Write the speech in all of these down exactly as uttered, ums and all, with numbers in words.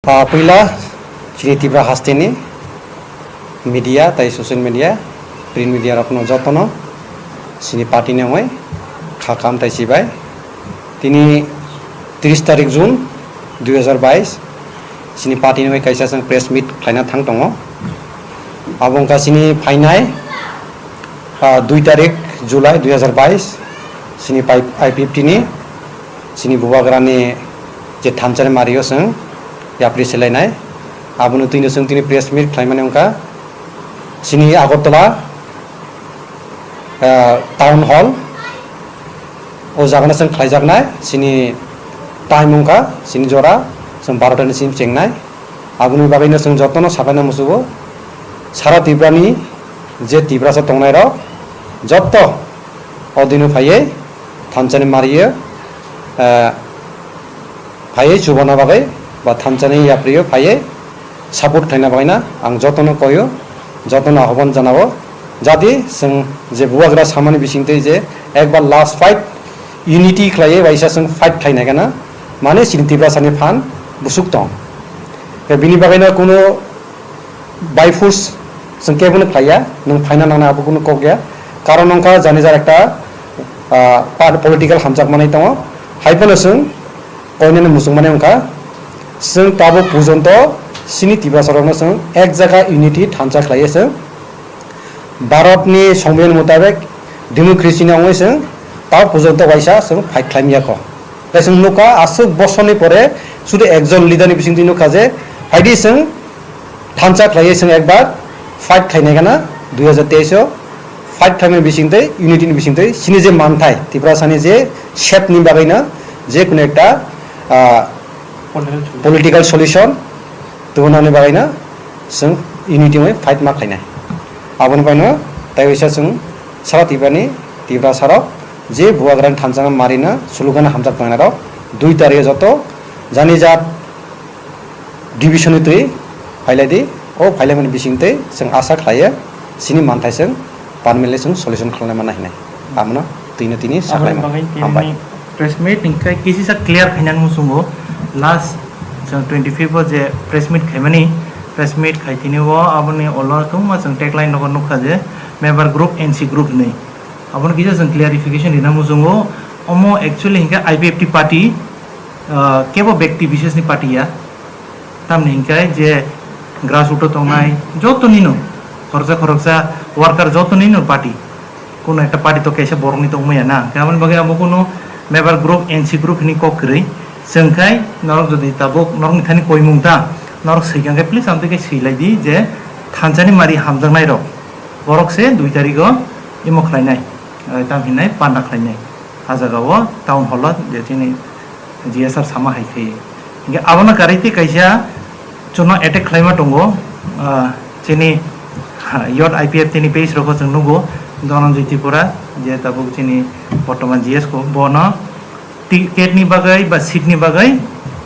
Ah, puila chini Tripura hasteni media tai social media, print media rokno jotono chini party ni wngwi kha kam tai sibai. Tini tris tarik June dui hazar bais chini party ni wngwi kaisa chwng press meet khlaina thang tongo. Abo wngkha chini phainai, ah, dui tarik July dui hazar bais chini pai-, I P F T ni chini bubagrani je thansa ni mario chwng yapri selainai. Aboni twino chwng tini press meet khlaimani wngkha chini Agartala, ah, town hall. O jagano chwng khlaijaknai, chini time wngkha, chini jora chwng barota ni simi chengnai. Aboni bagwino chwng jotono sakhaina muchugo, sara Tripurani je Tiprasa tongnairok jotto o dino phaiwi thansani mariyo, eh, phaiwi chubana bagwi ba thansani yaprio phaiwi support khlaina bagwina ang jotono koyo, jotono ahoban janao, jati chwng je bubagra samani bisingtwi je ekbar last fight, unity khlaiwi waisa chwng fight khlainai gana, mane chini Tiprasani phan busuk tong. Tei bini bagwino kuno by force chwng kebono khlaiya, nwng phaina nangnai abo kuno kok ya. Karon wngkha jani jar ekta, ah, pa-, political hamjakmani tongo, hai phano chwng koinani muchungmani wngkha. Chwng tabuk pujonto chini Tiprasarokno chwng ek jaga unity thansa khlaiwi chwng Bharatni Songbidan mutabek democracy ni wngwi chwng tabuk pujonto waisa chwng fight khlaimiyakho. Tei chwng nukha aswk bosorni pore sudu ekjon leader ni bisingtwi nukha je phaidi chwng thansa khlaiwi chwng ekbar fight khlainai gana dui hazar teis o fight khlaimani bisingtwi unity ni bisingtwi chini je manthai Tiprasani je shape ni bagwino je kuno ekta, ah, political solution tubunani bagwino chwng unity wngwi fight ma khlainai. Aboni baino tei waisa chwng sara Tiprani Tiprasarok je bubagrani thansa no marino sulukgana hamjak tongnairok dui tario joto jani jat division ni twi phailai di, o phailaimani bisingtwi chwng asa khlaiyo chini manthai chwng permanently chwng solution khlaina manna hinwi. Amono twino tini Aboni saklaima. Bagwi hambai. Tini press meet hingkhe kisisa clear khainani muchungo last chwng twenty fifth o je press meet khaimani, press meet khai tini o aboni ulo kwbangma chwng tagline rogo nukha je member group N C group hinwi. Abono kisa chwng clarification rina muchungo, omo actually hingkhe I P F T party, ah, kebo bekti bisesni party ya. Tamni hingkhe je grassroot o tongnai joto nino khoroksa khoroksa worker joto nino party, kuno ekta party to kaisa borokni tongmaya na, hingkhe aboni bagwi abo kuno member group N C group hinwi kok kwrwi. Chwng khai norok jodi tabuk norokni thani koimung ta norok swikang khe please amtwi khe swilai di je thansani mari hamjaknai rok borok se dui tarik o imo khlainai, eh, tam hinai panda khlainai. Ah jaga o town hall o je chini G S R sama hai khe. Hingkhe abono karwi tei kaisa chwngno attack khlaima tongo, ah, chini, ha, Youth I P F T ni page rogo chwng nugo, Dhananjay Tripura, je tabuk chini bortoman G S ko, bono ticket ni bagwi ba seat ni bagwi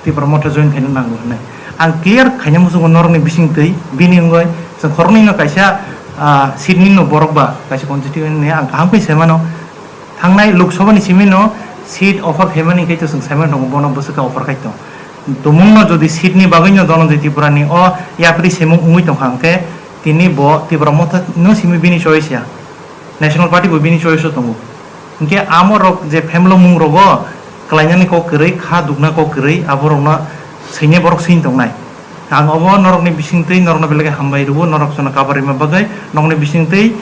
Tipra Motha join khaina nango hinwi. Ang clear khaina muchungo norokni bisingtwi, bini wngwi chwng khoroknwi no kaisa, ah, seat ni no borok ba kaisa constituency ni ang kaham khe sai mano. Thangnai Lok Sabha ni simi no seat offer khaimani khe to chwng sai mano, bono bwswk khe offer khai tong. Tumung no jodi seat ni bagwi no Dhananjay Tripura ni o yapri semung wngwi tongkha hwnkhe tini bo Tipra Motha no simi bini choice ya. National Party bo bini choice o tongo. Hwnkhe amo rok je phamlok mung rogo kwlainani kok kwrwi, kha dukna kok kwrwi, abo rokno swinai borok swing tongnai. Ang obo norokni bisingtwi norokno belai khe hambai rwo, norok chwngno kabar rwima bagwi, nokni bisingtwi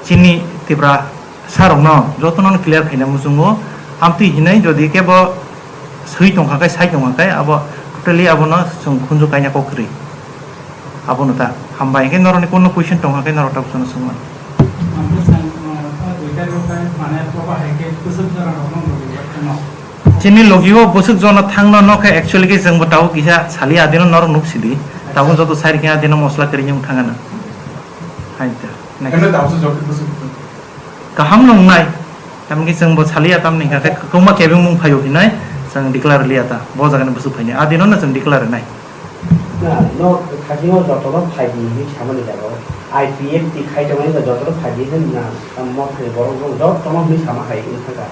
chini Tipra sarokno jotono clear khaina muchungo, amtwi hinwi jodi kebo swi tongkha khe, sai tongkha khe, abo totally abono chwng khunju kaina kok kwrwi. Abono ta hambai khe norokni kono question tongkha khe norok tabuk chwngno swngmano. Ang bwsang, uh, duita rok khe mane proba hai khe bwswk jora rok no logi rok no. Chini logi o bwswk jona thangno no khe actually khe chwngbo tabuk kisa sali adino norok nuk sidi. Tabuk joto sai khe adino mosla kwrwi wng thangano. Hai ta. Next. Eno tabuk se jok bwswk. Kaham no wngnai. Tamni chwngbo saliya tamni hwnkhe kwbangma kebengmung phaio hinai chwng declare liya ta. Bo jagani bwswk phainai. A dino no chwng declare rwnai. Na, no, khajino jotono phaidi hinwi samani jaga o. I P F T khai tongmani jotono phaidi hinwi na, tamo thani borok rok jotono hinwi sama hai wngkha ka.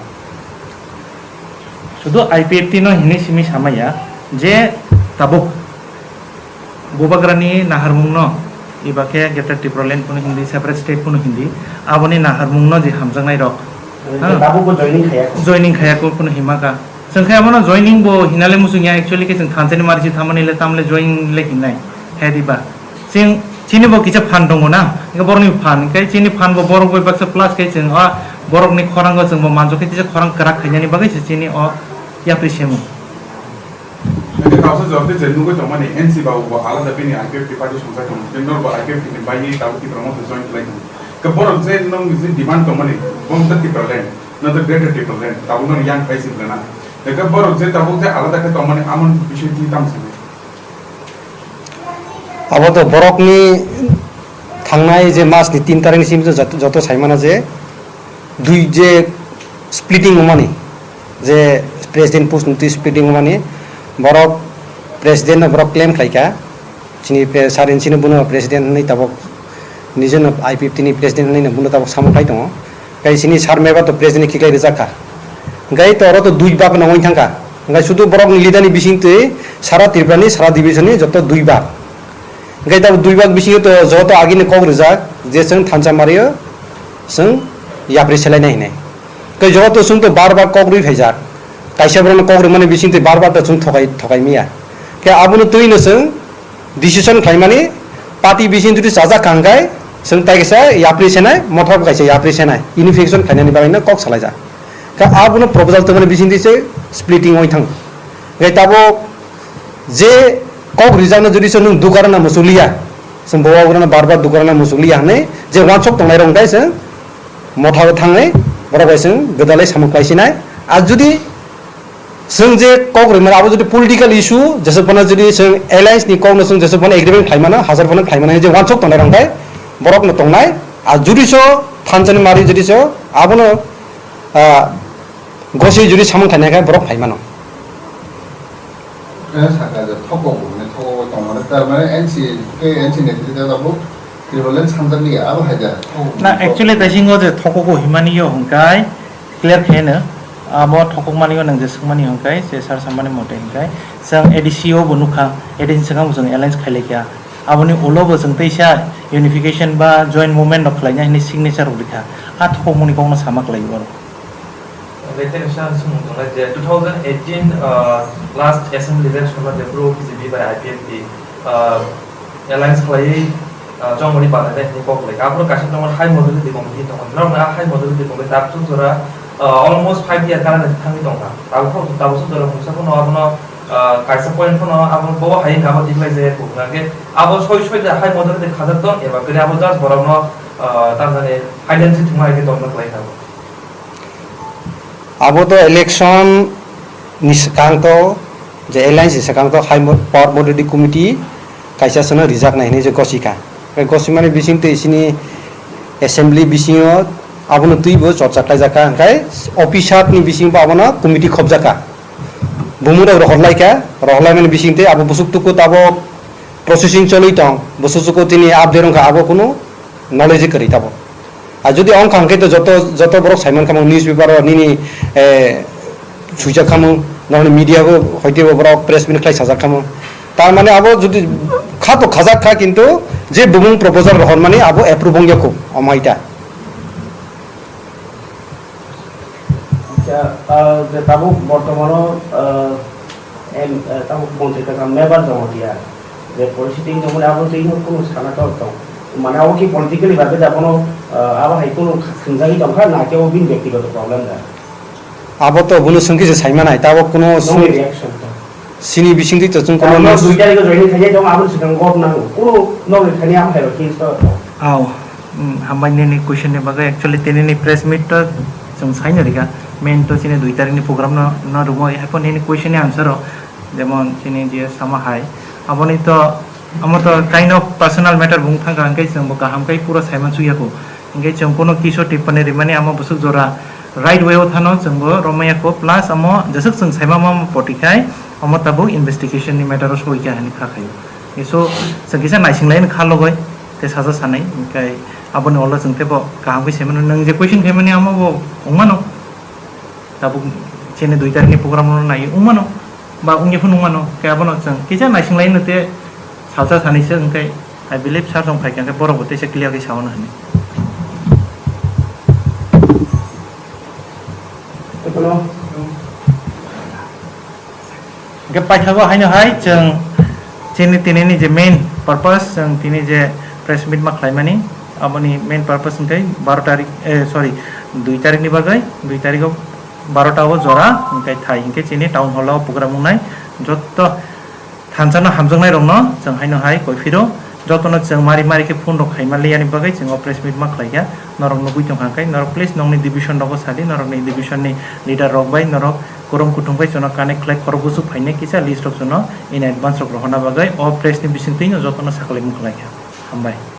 Sudu I P F T no hinwi simi samaya je tabuk Bubagrani naharmungno, eba khe Greater Tipraland phano hindi, separate state phano hindi, aboni naharmungno je hamjaknai rok, ha? Tabukbo joining khaiya kho. Joining khaiya kho phano hima kha. Chwng khe abono joining bo hinale muchung ya, actually khe chwng thansa ni mari se thamani le tamle join le hinai. He diba? Chwng chini bo kisa phan tongo na, hingke borokni phan, hingke chini phan bo borok bai baksa plus khe chwng o borokni khorang o chwng bo manjak khe kisa khorang kwrak khainani bagwi se chini o yapri semu. Hingke kausa jora tei je nugwi tongmani N C babu bo alada bini I P F T party songchai tongo, tei norok bo I P F T ni bagwi tabuk Tipra Motha join khlai tongo. Hingke borok je nokni je demand tongmani, bo wngkha Tipraland, no to Greater Tipraland, tabuk no yang phai si plana. Hingke borok je tabuk je alada khe tongmani, amoni bising twi tamo sanai. Abo to borokni thangnai je mas ni tin tarikni simi to joto, joto saimano je dui je splitting wngmani, je president post ni twi splitting wngmani, borok president no borok claim khlaikha, chini pre-, sir N C no bono president hwnwi tabok, nijono I P F T ni president hwnwi no bono tabok samung khai tongo. Tei chini sir Meba to president ni khiklai rijak kha. Hingke to oro to dui bak no wngwi thangkha. Hingke sudu borok ni leader ni bising twi sara Tripura ni sara division ni joto dui bak. Hingke tabok dui bak bisingo to joto agini kok rijak je chwng thansa mario chwng yapri selainai hinai. Hingke joto chwng to bar bar kok rwi phaijak. Kaisa borok no kok rwmani bising twi bar bar to chwng thokai, thokai miya. Hingke abono twi no chwng decision khlaimani party bising twi chajak kha hingke chwng tai kaisa yapri senai, motha bo kaisa yapri senai, unification khlainani bagwi no kok salaijak. Ka abono proposal tongmani bising twi se splitting oi thang. Hingke tabok je kok rijakno jodi se nwng dukarana muchukliya, chwng bowa ugrano bar bar dukarana muchukliya hwnwi je wansok tongnai rok hingke chwng motha o thangwi borok bai chwng gwdalwi samung khlai sinai. Ar jodi Chwng je kok rwmani abo jodi political issue, jesuk phano jodi chwng alliance ni kok no chwng jesuk phano agreement khlai mano, hajar phano khlai mano, je wansuk tongnai rok khe borok no tongnai. A jodi so thansa ni mari jodi so abono, ah, gosi jodi samung khlainai khe borok khlai mano. Eh, saka je thokok bo, ne thokok bo tong mano, tar mane N C, ke N C netrito abo Tipraland sanjak liya, abo hai da. Na, actually, taisingo je thokok bo himani yo hwnkhe, Clear khe no, abo thokokmani o nwng je swkmani hwnkhe, se sir samani mote hwnkhe, chwng A D C o bo nukha, A D C swkang bo chwng alliance khailaikha. Aboni ulo bo chwng teisa unification ba joint movement rok khlaina hwnwi signature rok rikha. A thokokmani kokno sama kwlai oro. Hwnkhe tei kaisa swngmung tongnai je two thousand eighteen, uh, last assembly election o je Bru B J P bai I P F T, uh, alliance khlaiwi, ah, chongmani banainai hwnwi kok lai. Aphuru kaisa tongo high modality committee tongo. Norokni a high modality committee tabuk jora, ah, almost five year gana thangwi tongkha. Tabuk, tabuk jora mungsa phano abono, ah, kaisa point phano abono bo hai hwnka abo declare jaya kok hwnka khe abo soi soi da high modality khajak tong eba kwrwi abo just borokno, ah, tamjani identity thwngma hai khe tongna khlai kha. Abo to election ni swkang to je alliance ni swkang to hai mo-, power modality committee kaisa sono rijak nai hinwi je gosi kha. Tei gosimani bising twi sini assembly bisingo abono twi bo chorcha khlaijak kha, hwnkhe officer ni bising bo abono committee khopjak kha. Bumung rok rohor lai kha, rohor lai mani bising twi abo busuk tuku tabok processing choli tong, busuk tuku tini update wngkha abo kunu knowledge kwrwi tabok. A jodi ongkha hwnkhe to joto, joto borok saiman kha mo newspaper o nini, eh, swijak kha mo, nokni media bo hoite bo borok press meet khlai sajak kha mo. Tar mane abo jodi kha to khajak kha kintu je bumung proposal rohor mani abo approve wngya kho, omo hai ta. Acha, ah, je tabuk bortomano, ah, em, eh, tabuk montri kaisa member tongo dia. Je porisi twi tongmani abo twi no kunu sana tor tong. Mane abo ki politically bagwi da bono, ah, abo hai kunu kha-, swngjagwi tongkha na khe o bini byaktigoto problem da? Abo to bono swngkhe se saimanai, tabuk kunu Nongni reaction to? Sini bisingtwi to chwng kono Tabuk no news dui tarikh o joining khainai tong, aboni swkang gor nango. Kunu nokni thani abo hai rok khe to. Aw, mm, hambai nini question ni bagwi. Actually, tini ni press meet to chwng saino rikha. Main to chini dui tarikh ni program no, no rwmwi. Haikhe nini question ni answer o, jemon chini je sama hai, aboni to, amo to kind of personal matter bung thangkha, hwnkhe chwng bo kaham khe pura saiman sukya kho. Hwnkhe chwng kono kiso tipani rimani amo bwswk jora right way o thano chwng bo romaya kho, plus amo jeswk chwng saima ma poti khai omo tabuk investigation ni matter o soi kha hinwi kha khaio. So chwng kisa naising lai kha logoi tei saja sanai, hwnkhe aboni ulo chwng teibo kaham khe saimano, nwng je question khaimani amo bo wngmano. Tabuk chini dui tarikh ni program no nai wngmano, ba wngya phano wngmano, khe abono chwng kisa naising lai no tei Salsa sani se hwnkhe, I believe sir jong phaikha hwnkhe borok bo teisa clear khe sao hwnwi. Hwnkhe paithago haino hai chwng chini tinini je main purpose, chwng tini je press meet ma khlaimani, aboni main purpose hwnkhe baro tarik, eh, sorry, dui tarik ni bagwi, dui tarik o baro ta o jora hwnkhe thai hwnkhe chini town hall o program wngnai. Jotto thansa no hamjaknai rok no chwng haino hai koi phiro, joto no chwng mari mari khe phone rok khaima liyani bagwi chwng o press meet ma khlaikha. Norok nugwi tongkha hwnkhe norok please nokni division rogo sadi, norokni division ni leader rok bai norok kwrwng kuthum khe chwngno connect khlai khorok buchuk phainai kisa list rok chwngno in advance rok rohorna bagwi o press ni bisingtwi no jotono saklai mung khlaikha. Hambai.